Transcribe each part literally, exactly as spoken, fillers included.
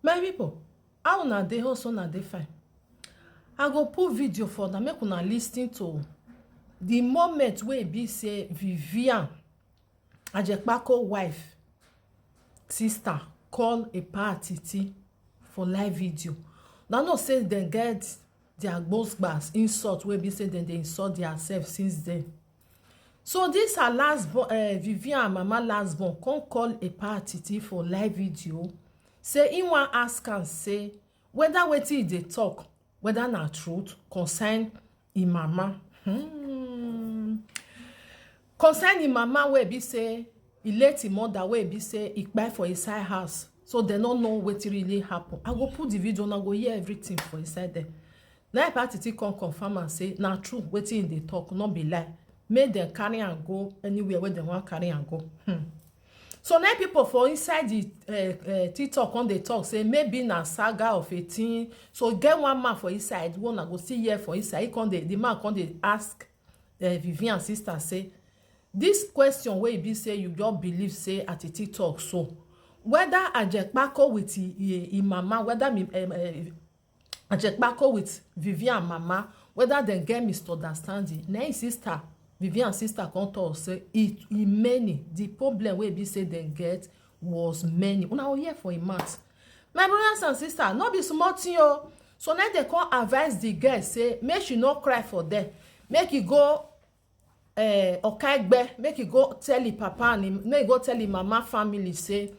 My people, how una dey? Hope una dey fine. I go put video for una, make una listen to the moment wey e be say Vivian Ajekpako wife sister call Epa Atiti for live video. Una know say dem get their gbosgbas insult wey be say dem dey insult theirself since then. So this her last born, uh, Vivian mama last born, come call Epa Atiti for live video, say he wan ask am say whether wetin he dey talk, whether na truth concern him mama. Hmm. Concern him mama wey be say he late him mother wey be say he kpai for inside house. So dem no know wetin really happen. I go put the video, una go hear everything for inside there. Na Epa Atiti come confirm am say na true wetin he dey talk, no be lie. Make dem carry am go anywhere wey dem wan carry am go. Hmm. So now people for inside the uh, uh, TikTok come dey talk say maybe na saga of a thing. So get one man for inside, one I go see here for inside. He come dey, the man come dey ask uh, Vivian sister say, this question wey e be say you just believe say at the TikTok so, whether Ajekpako with him, him, him mama, whether me, um, uh, Ajekpako with Vivian mama, whether dem get misunderstanding. Na him sister, Vivian sister come talk say e e many. The problem wey be say dem get was many. Una go hear for him mouth. My brothers and sisters, no be small thing o. So now they come advise the girl say make she no cry for there. Make e go uh, Okaigbe, make e go tell him papa and him, make e go tell him mama family say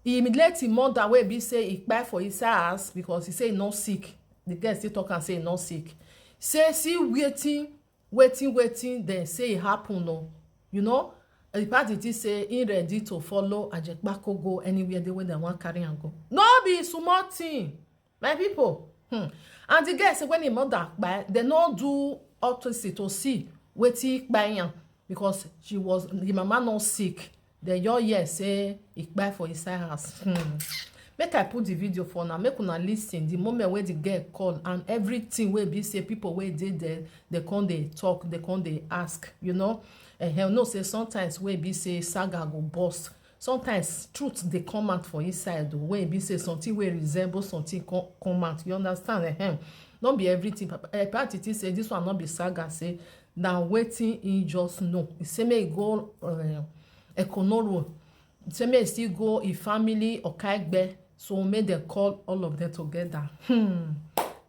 he late him mother wey be say he kpai for inside house because he say he no sick. The girl still talk am say he no sick. Say see wetin wetin wetin dem say e happen o. You know, the party think say he ready to follow Ajekpako go anywhere they wey dem wan carry am go. No be small thing. My people, hmm. And the girl say when him mother kpai, they no do autopsy to see wetin kpai am because she was the mama no sick. They just hear say he kpai for inside house. Hmm. Make I put the video for now. Make una listen. The moment where the girl call and everything wey be say people wey dey there, they come dey talk, they come dey ask. You know, and you know say sometimes wey be say saga go burst. Sometimes truth dey come out for inside o, wey be say something wey resemble something come come out. You understand? Ehem. No be everything. Papa Epa Atiti say this one no be saga. Say na wetin he just know. He say make e go uh, Ekonoro. He say make e still go him family Okaigbe. So make dem call all of them together. Hmm.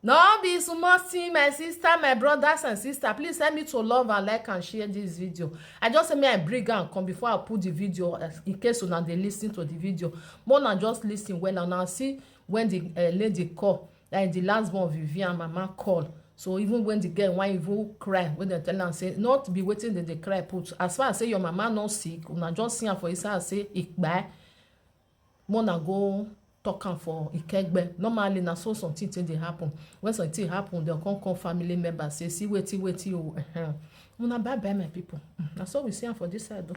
No be small thing, my sister, my brothers and sister. Please help me to love and like and share this video. I just say may I bring am come before I put the video uh, in case una dey listen to the video. More than just listen well and now see when the uh, lady call, like the last one Vivian mama call. So even when the girl wan even cry, when dem tell am say not be wetin dem dey cry put. As far as say your mama no sick, una just see am for inside say e kpai. Mona go talk am for Ikegbe. Normally na so something take dey happen. When something happen, dem come call family members say see wetin wetin o. Ehem. Una bye bye my people. Mm, na so we see am for this side o.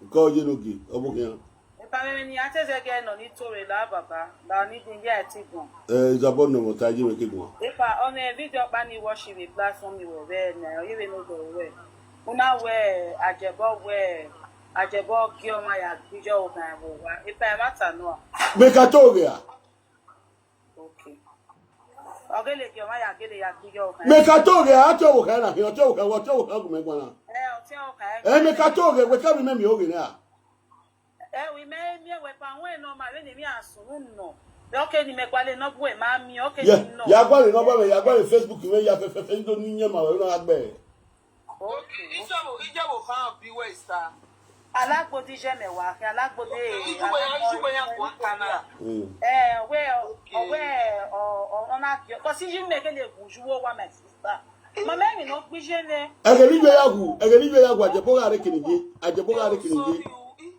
Nke onye n'oge ọ bụghị ya. Ipamemeni atezege nọ n'itore la baba na n'idi ndị atigun. Ee, Zabon nọ mụta ji nweke gụọ. Ipa ọnụ vidio kpani worship platform iwe wee na iwe n'oge wee. Una wee ajebo wee ajebo gioma ya gijo ụga ya ụwa. Ipa ya mata nọ. Mekata oge ya. Okay. Ogele gioma ya gele ya gijo ụga. Mekata oge ya, achọ ụka ya na hịa, ọchọ ụka, ọchọ ụka ọgụ megwana. Eh, ọtị ụka ya. Ee, mekata oge, weka bi memi oge na. Eh, we me me we pa nwe no ma we ni mi asu no. Okay ni me kwale no bu e ma mi okay Ya, ni no. ya gwa le nọmba me, ya gwa le Facebook me, ya fefefe ndo ni nye ma we na agbe. Okay. Ijabo ijabo kan bi westa. Alagbodi je me wa ke alagbodi. Ijabo ya ijabo ya kwa kana. Mm. Eh, we o we o o na ki. Ko si ji me ke le guju wo wa my sister. Mama mi no gbije ne. Ege ni be ya gu, ege ni be ya gu, ajebo ga re kinije, ajebo ga re kinije.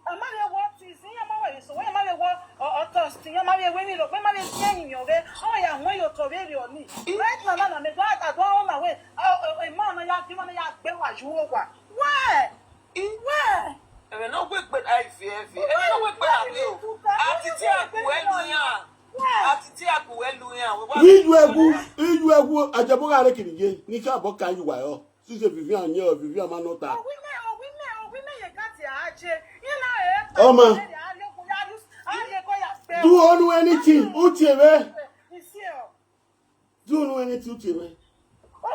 Amare what is in amare so we amare what or trust in amare we ni lo pe amare si eyin yo re. O ya won yo to re ri oni. Right now na me do ata do on my way. Oh, oh, man ya bi man ya gbe wa ju o wa. Why? Why? Ebe no gbe gbe I V F. Ebe no gbe gbe abi o. Ati ti aku elu ya. Ati ti aku elu ya. Iju egwu, iju egwu, ajebo ga re kinije, ni ka bo ka yu wa yo. Si se Vivian nye o, Vivian ma no ta. Owime, owime, owime ye ka ti aje. Ina e. Ọmọ. Aye ko ya dus, aye ko ya pe. Do you know anything? Uche, man. Isi o. Do you know anything, Uche, man?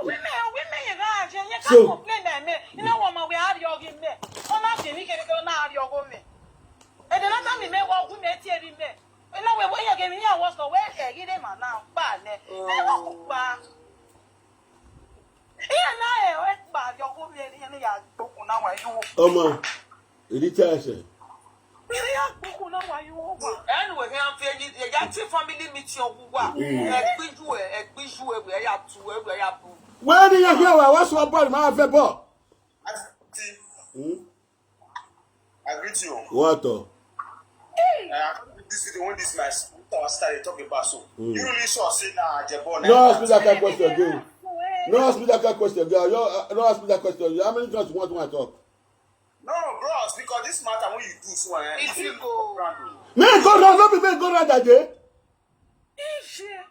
Women, women, you can't, you So- can't complain like me. You know what, man, we are arguing me. Oh, not me, can you not argue me? And then after me, me, what women, tear me. You know, when you give me a was the way, eh, you didn't man now, bad, eh. Me, what, what? Yeah, now, eh, what, bad, you go, me, you are, you now, why you? Ọmọ, èdè tí a ṣe. You are, you now, why you? Anyway, he am feeling the Yati family meeting on Google. Mm. Ẹgbíjú ẹ, ẹgbíjú ẹ, wẹ̀ ya tu ẹ, wẹ̀ ya bu. Wọ́n ní yẹn fi ọ̀wà wọ́n sọ bọ́ọ̀lù máa fẹ́ bọ́. Àti Hmm? I greet you. Wọ́n tọ̀. Uh, this video when this my s- our sister dey talk about so. Mm. You really sure say na Ajebo na. No ask me that kind of question again. No ask me that kind of question again. You, uh, no ask me that question. How many times you want to talk? No, bros, because this matter when you do so, eh, If you go- Me go round, no be me go round that day. Iṣẹ́.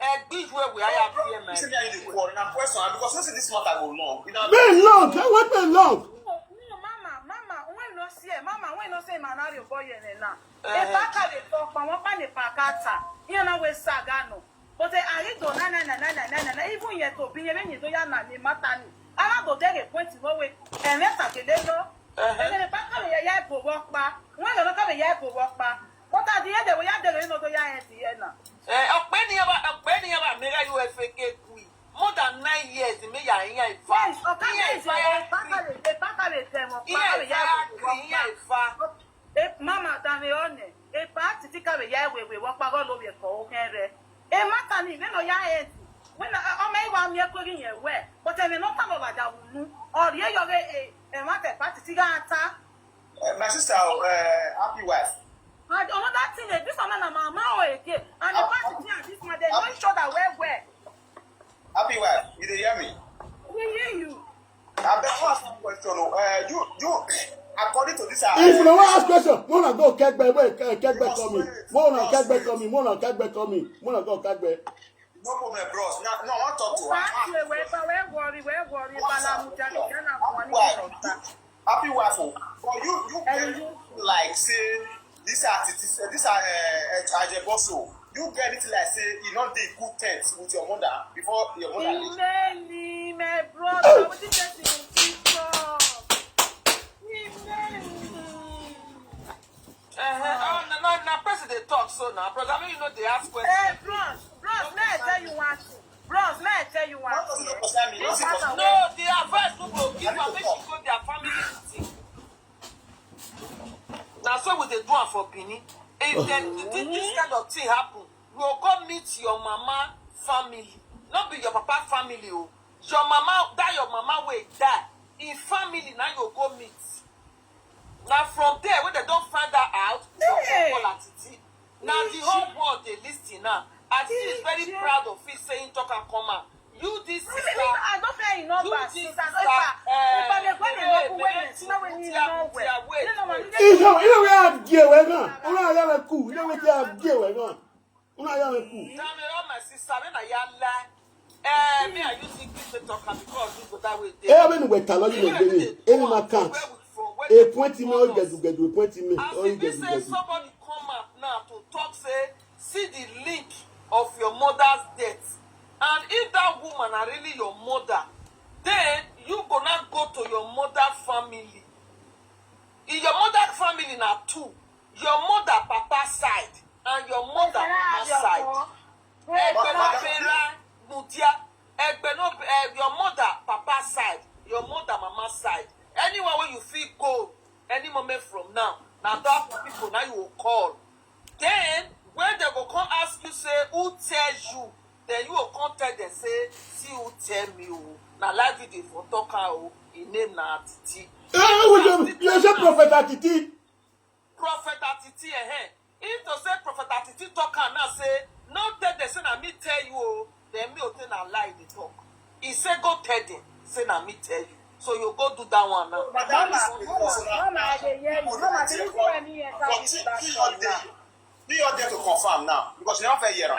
Ẹgbíjú ẹ wẹ̀ ya tu ẹ, my You say me I dey quarrel na question, and because you say this matter go long. You know, Me long, I want me long. No, no, mama, mama, when no see, eh, mama, when no say man are your boy and na. E paka dey talk, but one pan e paka ta. You know we saga no. But eh, I read on na na na na na na na. Even yet to be even you do ya na ni matter ni. Ala go dey point no way. And let a kele no. And then the paka we ya go work pa. When no come ya go work pa. But at the end we ya dey no do ya end the end na. Ọ̀pẹ ni yaba, ọ̀pẹ ni yaba, mera U F A K kui. More than nine years, me ya in ya ifa. Yes, okay, yes, eh, paka le, eh, paka le temo, Iya paka le ifa ya kri, iya ifa. Eh, mama, dame one. Eh, pa titi ka be ya we we wa pa go lo be ko o kere. Eh, mata ni me no ya eh. When o me wa mi ko ri yen we. But eh, me no ta lo la ja wu nu. O ri e yo re eh, eh, mata pa titi ga ta. Uh, my sister, uh, happy wife. And another thing, eh, this one na mama o again. And the pa titi and this one, they know each other well well. Happy wife, you dey hear me? We hear you. I beg to ask you question. Uh, you, you, according to this, uh, If you don't want ask question, mo na go kegbe, wait, ke- kegbe call me. Mo na kegbe call me, mo na kegbe call me, mo na go kegbe. No problem, bros. Now, no, I want to talk to her. Why you, why, why worry, why worry, Bala Mujani, Ghana, money, Happy wife, oh. But you, you get like say this attitude, this uh, uh, Ajeboso. You get it like say you not dey good terms with your mother before your mother leave. Imeni, my brother, what did you say to Jesus? Imeni. Uh-huh. Oh, no, no, no, person dey talk so now, brother. I mean, you know they ask Eh, questions. bros, bros, may I tell you one thing? Bros, may I tell you one What does thing? it concern me? What's it concern me? No, they advise people give am make she go their family meeting. Na so we dey do am for Benin. If dem do this kind of thing happen, you go go meet your mama family. No be your papa family o. Your mama, that your mama wey die, im family na you go meet. Na from there wey dem don find that out, dem go call Atiti. Na the whole world dey listen now. Atiti is very proud of it say im talk am come out. You this sister, I don't pay enough you as this sister. sister, If I go dey eh, look when Mary, you know when you Mutia, know Mutia, well. wait. You know what If you, you know where I get where now? You know where I cool. You know where I get where now? You know where I cool. Tell me, oh my sister, when I yam lie, eh, me I use English to talk am because you go that way. Eh, when we tell you, you know, any man can't. A point me, oh, get to get to a point me, As oh, if get they to say get to. Somebody come out now to talk say, see the link of your mother's death, and if that woman are really your mother, then you go now go to your mother family. In your mother family na two, your mother papa side and your mother mama side. Egbe no bera mudia. Egbe no be- eh, your mother papa side, your mother mama side. Anyone wey you fit go any moment from now, na that people na you go call. Then when dem go come ask you say who tell you, then you go come tell dem say see who tell me o. Na live video for talk am o. Im name na Atiti. Eh, we dey- you say Prophet Atiti. Prophet Atiti, eh, eh. If to say Prophet Atiti talk am now say no tell dem say na me tell you o, then me o say na lie dey talk. He say go tell dem say na me tell you. So you go do that one now. Mama, mama, mama, I dey hear you. Mama, the reason why me enter this platform now. Be your there to confirm now because you never hear am.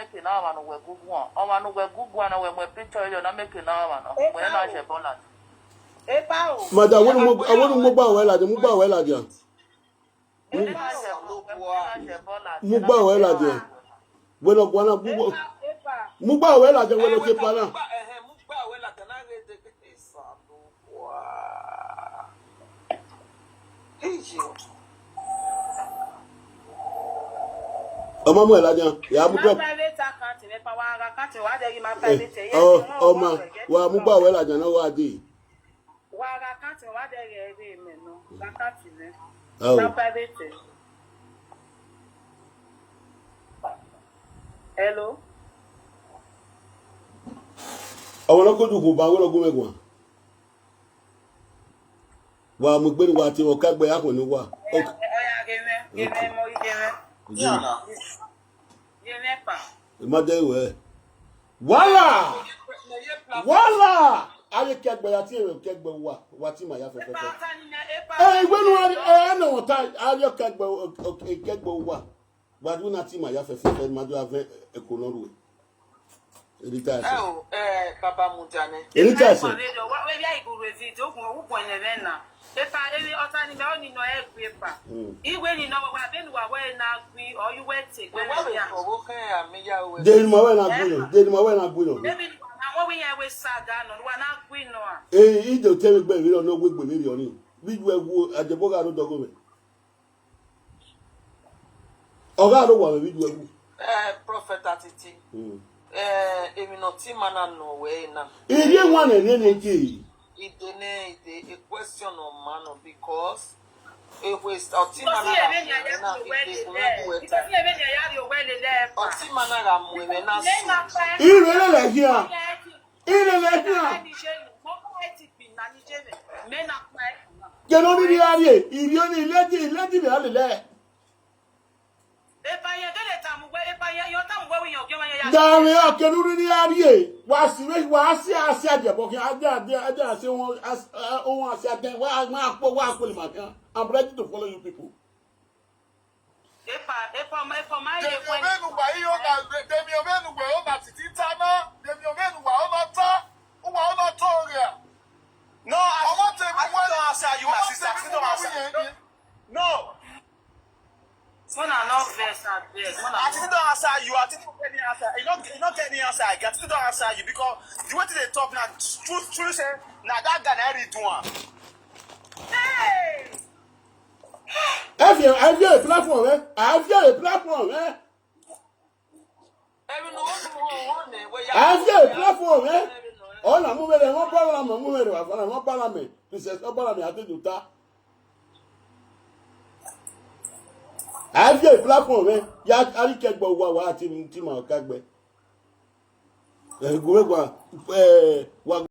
make na wa no we gugu. O wa no we gugu na we mo picture yo na make na wa no. We na je bola. Epa o. Madam, wani mugba wela de, mugba wela de. Mugba wela de. Wena gwana mugba. Mugba wela de, wena ke pala. Ọmọ mu ẹ lajẹ, ya mu drop. Ọmọ wa mugba wela de na wa de. Wa ra káàtì wa dẹ̀ rẹ̀ rí mi nù. Ra káàtì rẹ̀. Oh. Ra private. Hello. Àwọn ọlọ́kọ̀dù kò bá wọ́n lọ́gùn mẹ́gbọ̀n. Wà á mú gbẹ́ni wà á ti wọ́n kágbẹ́ àpò ní wà. Ọ̀ya gẹ̀mẹ́ gẹ̀mẹ́ mọ igẹ̀mẹ́. Gẹ̀mẹ́ pa. Ìmọ̀dé ìwẹ̀. Wàhálà! Wàhálà! Ayé kẹgbẹ́ ya tí èrò kẹgbẹ́ wà wà tí màá yá fẹ́fẹ́fẹ́. Ẹ ìwé nu ẹ ẹ nà wọ́n ta ayé kẹgbẹ́ kẹgbẹ́ wà wà dúró náà tí màá yá fẹ́fẹ́fẹ́ máa dúró afẹ́ ẹ̀kọ́ náà rú ẹ̀. Èyí tá a ẹ sọ. O ẹ bàbá Mujane. Èyí tá a sọ. Epa eri ọta ni mẹ ọ ni nọ ẹ gbe epa. Igwe ni nọ wa bẹni wa wẹ na gbi ọ yu wẹ te Wẹ́wẹ́ gbẹmẹ lè ya. Fọwọ́ kẹ́ àmì yá o ẹ̀. Dèyí ma wẹ̀ na gbin nọ. Dèyí ma wẹ̀ na gbin nọ. Ebi ni wa na wọn wi yẹn we saga nọ wa na gbi nọ a. Èyí ìdè tẹ́mi gbẹ̀mí lọ náà wégbè mí lọ ní. Bí ju ẹ wo àjẹbọ́gà ló dọ́gọ́ mẹ́. Ọ̀gá ló wà mí bí ju ẹ wo. Ẹ Prọfẹta Titi. Ẹ èmi náà tí màá nà nù wẹ́ ẹ̀ náà. Ìdí wọn nà ní ẹni kì í. Ìdè ní ìdè a question of man o because èwe ọtí màá nà nù wẹ́ náà fi dé kúrẹ́ kúrẹ́ ta. Ọtí màá nà nù wẹ́ náà sùn. Ìrẹ̀lẹ̀ lẹ̀ híà. Ìrẹ̀lẹ̀ híà. Kẹ̀nú ní ní ayé, ìrì ó ní ìlẹ́jì ìlẹ́jì rẹ̀ á lè lẹ̀. Dàrin ọ̀kẹ́nu ní ní ayé, wà á sí wá sí àṣẹ àjẹbọ̀ kí ajá ajá ajá àṣẹ wọn ohun àṣẹ àjẹ wà á máa pọ̀ wà á pọ̀ lè máa kàn. I'm ready to follow you people. Epa epa ọmọ epa ọmọ ayé Dèmi òmẹ́nu wà yí ó nà Dèmi òmẹ́nu wà ó nà títí tá ná Dèmi òmẹ́nu wà ó nà tá ó wà ó nà tó rẹ̀ à. No, Ọmọ I, tèmi I wọ́n don't answer you, my sister. I still don't answer. Yẹn ni. No, Mona no vex abeg. Mona I still don't answer you. I still don't get any answer. You don't, you don't get any answer. I get still don't answer you because the way they talk now, true, true say, now that guy na read one. Hey! Have you have you a platform, eh? Have you a platform, eh? Ẹ̀rù ni wọ́n fún wọn wọ́n nẹ̀ wẹ́ yá. Have you a platform, eh? Ọ̀nà mú mi rẹ̀ wọ́n bá wọn mọ̀ mú mi rẹ̀ wà fún wọn bá wọn mẹ̀. Princess ọ̀bá wọn mi àti dùtà. Have you a platform, eh? Ya alikẹgbẹ wa wa ati ti ma kẹgbẹ. Ẹ gbẹ wa ẹ wa.